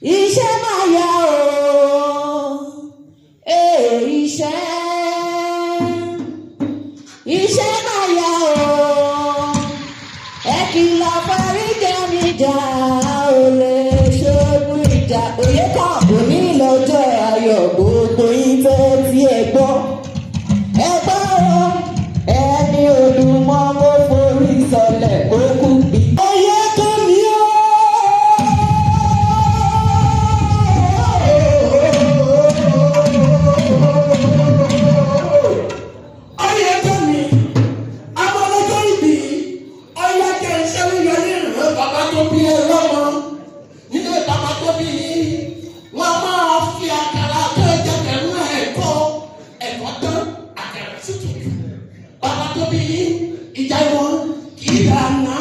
Iṣẹ́ máa yá o, ee iṣẹ́. Iṣẹ́ máa yá o, ẹ kìlọ̀ fáríjà níjà ò lè ṣoògùn ìjà. Òye kan òní lọ́jọ́ ayọ̀, gbogbo yín fẹ́ tí ẹ gbọ́. Ẹ gbọ́ o, ẹni olùmọ̀ kó forí sọlẹ̀ kó kú bí. Oyè kan mi ó. Oyè kan mi, àwọn ọlọ́jọ́ ìbí, ọyá jẹ́ iṣẹ́ wíyọ ní ìrìn bàbá tó bí ẹ lọ́mọ. Nílé bàbá tó bí yín, wọ́n máa fi àkàrà tó ẹ̀jẹ̀ pẹ̀lú ẹ̀kọ́ ẹ̀kọ́ tán, àkàrà sì tutù. Bàbá tó bí yín, ìjà wọn kì í dáná.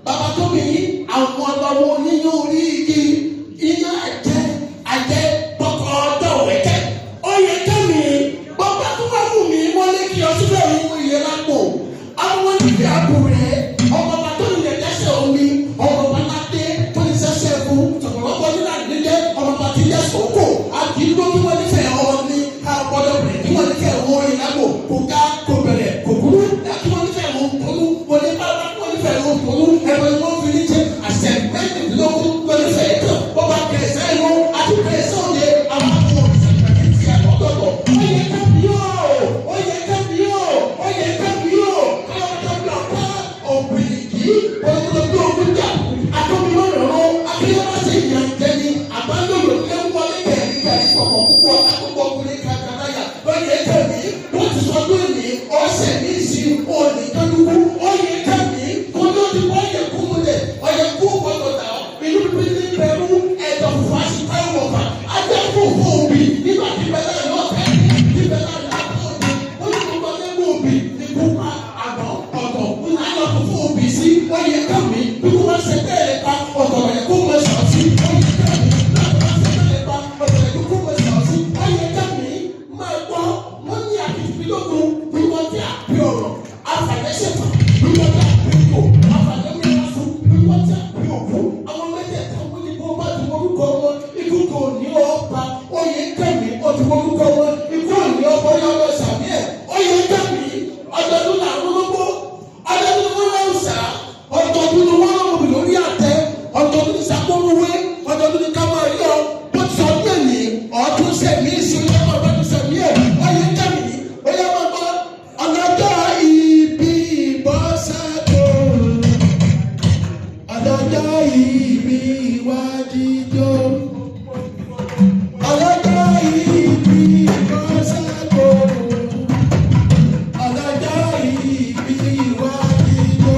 Bàbá tó bí yín, àwọn ọlọ́wọ́ oníyàn orí igi, iná ẹ̀jẹ̀ àjẹ́ bọ́kọ̀ ọjọ́ wẹ̀kẹ́. Oyè kẹ́mi, bọ́bá tó bá wù mí, wọ́n lé kí ọ síbẹ̀ òun ìyẹn lápò. Àwọn onífẹ́ àbúrẹ́, ọmọ bàbá tó nílẹ̀ dẹ́sẹ̀ omi, ọmọ bàbá ládé tó ní sẹ́sẹ̀ fún, sọ̀pọ̀lọpọ̀ nílà nílẹ̀, ọmọ bàbá ti jẹ́ sòkò, àti ló kí wọ́n nífẹ̀ẹ́ ọ ní ká gbọ́dọ̀ bẹ̀rẹ̀ kí wọ́n nífẹ̀ẹ́ wọn ìlágbò, kò ká kò bẹ̀rẹ̀ kò kúrú, kí wọ́n nífẹ̀ẹ́ wọn tọ́lú, wọlé bá bá kí wọ́n nífẹ̀ẹ́ wọn tọ́lú, ẹ̀rọ ni wọ́n fi ní ṣe àṣẹ mẹ́rìndínlógún ló nífẹ̀ẹ́ tán, bọ́ba kẹsẹ̀ ẹnu àti kẹsẹ̀ òde àwọn akọ̀ oyè kẹ́mi yóò, oyè kẹ́mi yóò, oyè kẹ́mi yóò, kọ́lọ́kọ́ òbíríkì olùdókòwò ogun jà àtọ́mílọ́rọ̀ akínyẹ́mọ́sẹ̀ ìyànjẹ́ni àbálòyò lẹ́wọ́lé kẹ̀rí kẹ̀rí pọ̀pọ̀ púpọ̀ àkókò ọkùnrin kankanláyà lọ́yẹ̀ kẹ́mi wọ́n ti sọ lónìí ọ̀sẹ̀ ní ìsìn òní kẹ́lúkú oyè kẹ́mi kó ló ti wọ́n yẹ kú múlẹ̀ ọ̀yẹ kú gbọ́dọ̀ tà ọ́ inú bíbí pẹ̀lú ẹ̀dọ̀ fún àṣìkò ìwọ̀fà ajá fún òbí nígbà tí bẹ́ẹ̀ náà yọ ọ́ tí bẹ́ẹ̀ náà yọ ọ́ ó ní gbogbo ẹgbẹ́ òbí ní kópa àgbọ̀ ọ̀tọ̀ ńlá lọ fún òbí sí oyè kẹ́mi bí wọ́n ṣe bẹ́ẹ̀ pa ọ̀tọ̀ rẹ̀ kó mọ̀ sọ̀ sí oyè kẹ́mi láti wọ́n ṣe bẹ́ẹ̀ pa ọ̀tọ̀ rẹ̀ kó mọ̀ sọ̀ sí oyè kẹ́mi máa gbọ́ wọ́n ní àkìtìpínlógún bí wọ́n ti àpè ọ̀rọ̀ afàdẹ́sẹ̀fà bí wọ́n ti àpè kò afàdẹ́mìíràn bí wọ́n ti àpè òkú àwọn mẹ́tẹ̀ẹ̀ta wọ́n ní bó bá ti orúkọ wọn ikú kò ní ọba oyè kẹ́mi ó ti orúkọ wọn ikú ò ní ọba oyè ọlọ sàmì ẹ̀ oyè kẹ́mi ọdọọdún làwọn ológbó ọdọọdún ni wọ́n lọ́ọ́ sà ọdọọdún ni wọ́n lọ́ọ́ lórí àtẹ ọdọọdún ni sàkóruwé ọdọọdún ni ká máa rí ọ bó ti sọ ọdún èyí ọdún sẹ̀mí ìsinmi ọdún sẹ̀mí ẹ̀ oyè kẹ́mi oyè máa gbọ́ ọlọ́jọ́ ìbí bọ́sẹ̀ tó ọlọ́jọ́ ìbí wájíjó ọlọ́jọ́ ìbí bọ́sẹ̀ tó ọlọ́jọ́ ìbí wájíjó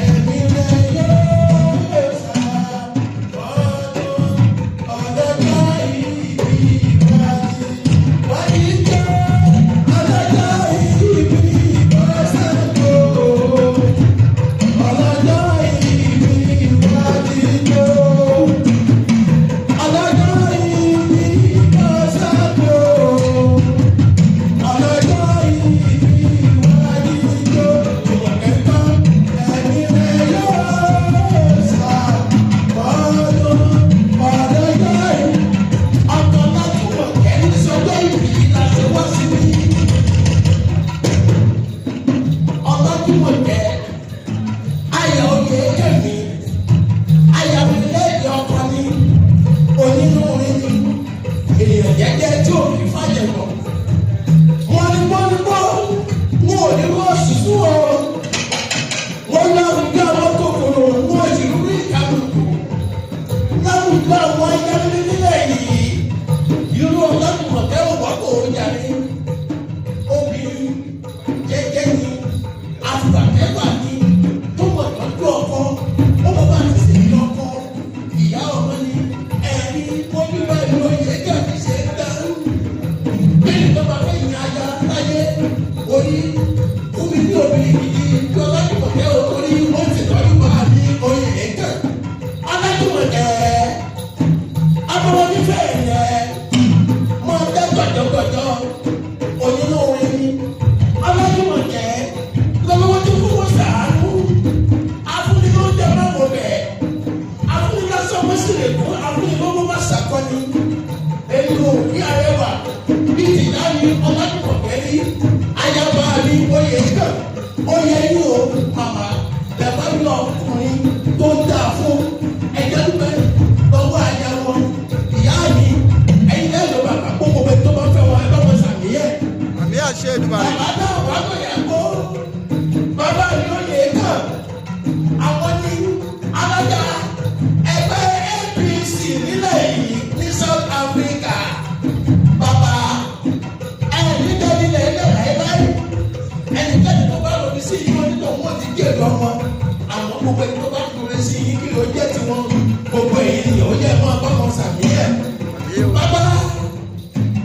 ẹ̀mí rẹ̀ yóò sá ọdún sì lè kún afúnilówó má ṣàkọni. Èyí ò ní arẹwà bí tìyá mi Ọládùmọ̀kẹ́ rí, ayaba mi oyè kàn, oyè yìí o màmá bẹ̀rẹ̀ ní ọkùnrin tó dáa fún ẹ̀jẹ̀ dúpẹ́ lọ́wọ́ aya wọn, ìyá mi, ẹ̀yin lẹ́nu bàbá gbogbo bẹ́ẹ̀ tó bá fẹ́ wọn ẹ bá wọn sàmìyẹ. Àmì àṣẹ Èdùmàrè. Bàbá náà wà lóye kó bàbá mi oyè kàn, àwọn ní alága ẹgbẹ́ APC nílẹ̀ yìí ní South Africa. Bàbá ẹni tẹ́lẹ̀ ilẹ̀ láéláé, ẹnikẹ́ni tó bá lòdì sí yín onítọ̀ wọn ti gé lọ wọn. Àwọn gbogbo ẹni tó bá lòdì sí yín kí ló jẹ́ tiwọn, gbogbo èyí ni ó yẹ máa bá wọn sàmì ẹ̀. Bàbá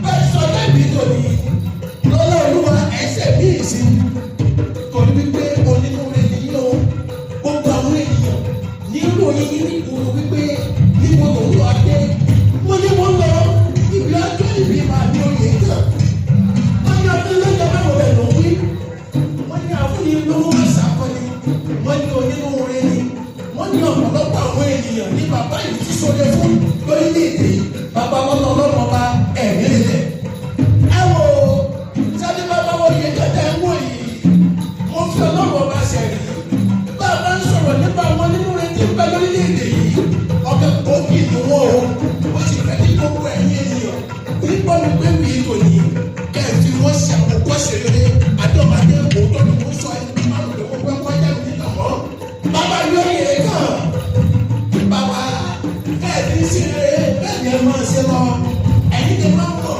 bẹ́ẹ̀ sọ lẹ́bi tòní lọ́lá olúwa ẹsẹ̀ míì sí torí wípé onínúure ni yín o. Gbogbo àwọn ènìyàn ní ìròyìn yín ní ìgboro wípé níbo lòun lọ adé, wọ́n ní wọ́n lọ ibi ọjọ́ ìbí máa ní oyè kan, wọ́n ní ọdún lọ́jọ́ mẹ́wàá rẹ̀ ló wí, wọ́n ní àfúnni lówó má ṣàkọ́ni, wọ́n ní onínúure ni, wọ́n ní ọ̀pọ̀lọpọ̀ àwọn ènìyàn ní bàbá yìí ti sọdẹ fún lórílẹ̀‐èdè yìí. Bàbá lọ́nà ọlọ́run ọba ẹ̀mí rẹ̀ ẹ wo sáré bàbá wọ́n yẹ kẹta ẹ wò yìí, mo fi ọlọ́run ọba sẹ̀rí. Bàbá ń sọ̀rọ̀ nípa àwọn onínúure tí ń bẹ lórílẹ̀‐èdè yìí, ọ̀gá gbòógì ni wọ́n o. Ó sì fẹ́ kí gbogbo ẹ̀yin ènìyàn tí ń gbọ́ mi pé mi tò ní kẹ́ ẹ̀ fi wọ́n ṣe àwòkọ́ṣe rere. Àdọ́mọdé òótọ́ ni mo sọ ẹ́ máa ń lò wọ́n pẹ́ wájà mi nígbà mọ́. Bàbá yóò yẹ kàn bàbá bẹ́ẹ̀ ní sí rere, bẹ́ẹ̀ ni ẹ máa ṣe lọ. Ẹ̀yin ni máa ń mọ̀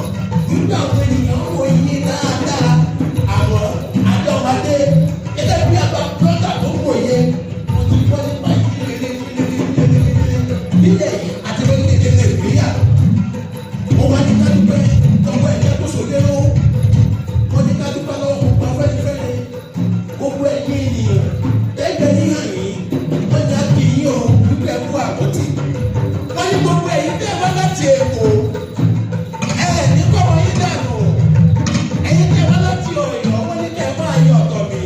nígbà àwọn ènìyàn ń wo yín dáadáa. Àwọn àdọ́mọdé gẹ́gẹ́ bí àgbà blọ́gà tó wòye, mo ti gbọ́ nípa yín rere rere rere rere nílẹ̀ yìí àti lórílẹ̀-èdè Nàìjíríà. Mo wá ní ká dúpẹ́ lọ́wọ́ ẹ̀jẹ̀ kó sóde lọ́wọ́, mo ní ká dúpẹ́ lọ́wọ́ gbogbo Afẹ́nifẹ́re, gbogbo ẹ̀yin ènìyàn tẹ́gbẹ́ níhàn yìí, wọ́n ní á kí yín o wípé ẹ kú àkótì. Wọ́n ní gbogbo ẹ̀yin tẹ́ wá láti Èkó, ẹ̀ ní kọ́ wọn yín dànù. Ẹ̀yin tẹ́ wá láti Ọ̀yọ́, wọ́n ní kẹ́ ẹ máa yọ ọ̀tọ̀ mi.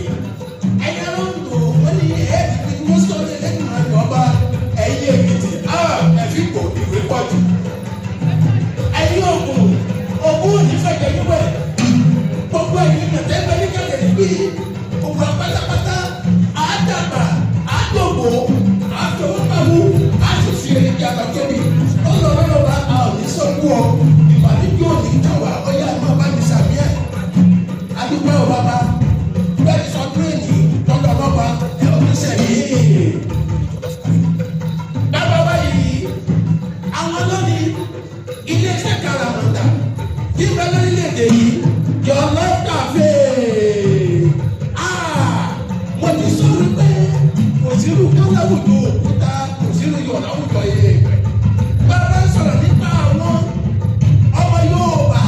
Ẹ̀yin aráńdò, wọ́n ní ẹ̀ fi wọ́n sọ ní ẹlẹ́dùn àjọ ọba. Ẹ̀yin Èkìtì, ẹ̀ fi kò ìwé pọ̀ jù. Ẹ̀yin Ògùn, Ògùn ò ní fẹ́ jẹ yíwẹ̀. Gbogbo ẹ̀yin nàtẹ́gbẹ́ ní kẹ́lẹ́ níbí, gbogbo apátápátá àádàgbà àádògbò àfẹwọ́pàwù àṣìṣe èrìgì àbàkẹ́bí ọlọ́rọ́lọ́ba a ò ní sọ́kú ọ ìbànújẹ́ òní káwá ọyá máa bá mi sàmì ẹ̀. Adúgbò ọ̀ bàbá bẹ́ẹ̀ sọ tírèènì lọ́dọ̀ ọlọ́ba ẹ̀ ò ní sẹ̀mí. Bàbá wa yìí, àwọn lónìí iléeṣẹ́ karamọ̀tà tí ń bẹ lórílẹ̀‐èdè yìí, Your Love Cafe. Ah, mo ti sọ wípé kò sírú káláwùjọ òkúta, kò sírú yọ̀ láwùjọ yẹ̀pẹ̀. Bàbá ń sọ̀rọ̀ nípa àwọn ọmọ Yorùbá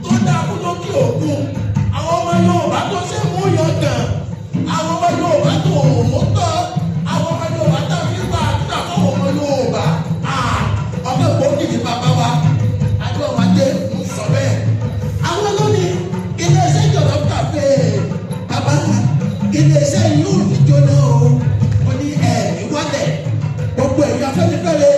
tó dáa kú lókè òkun, àwọn ọmọ Yorùbá tó ṣe mú yangàn, àwọn ọmọ Yorùbá tó òun tọ́, àwọn ọmọ Yorùbá tá a fi gba àdúrà fáwọn ọmọ Yorùbá. Ah, ọ̀gá gbòógì ní bàbá wa Adéọmọdé ń sọ bẹ́ẹ̀. Àwọn lónìí iléeṣẹ́ Your Love Cafe, bàbá iléeṣẹ́ yìí ò ní jóná o. Wọ́n ní ẹ̀ ní wálẹ̀. Gbogbo ẹ̀yin Afẹ́nifẹ́re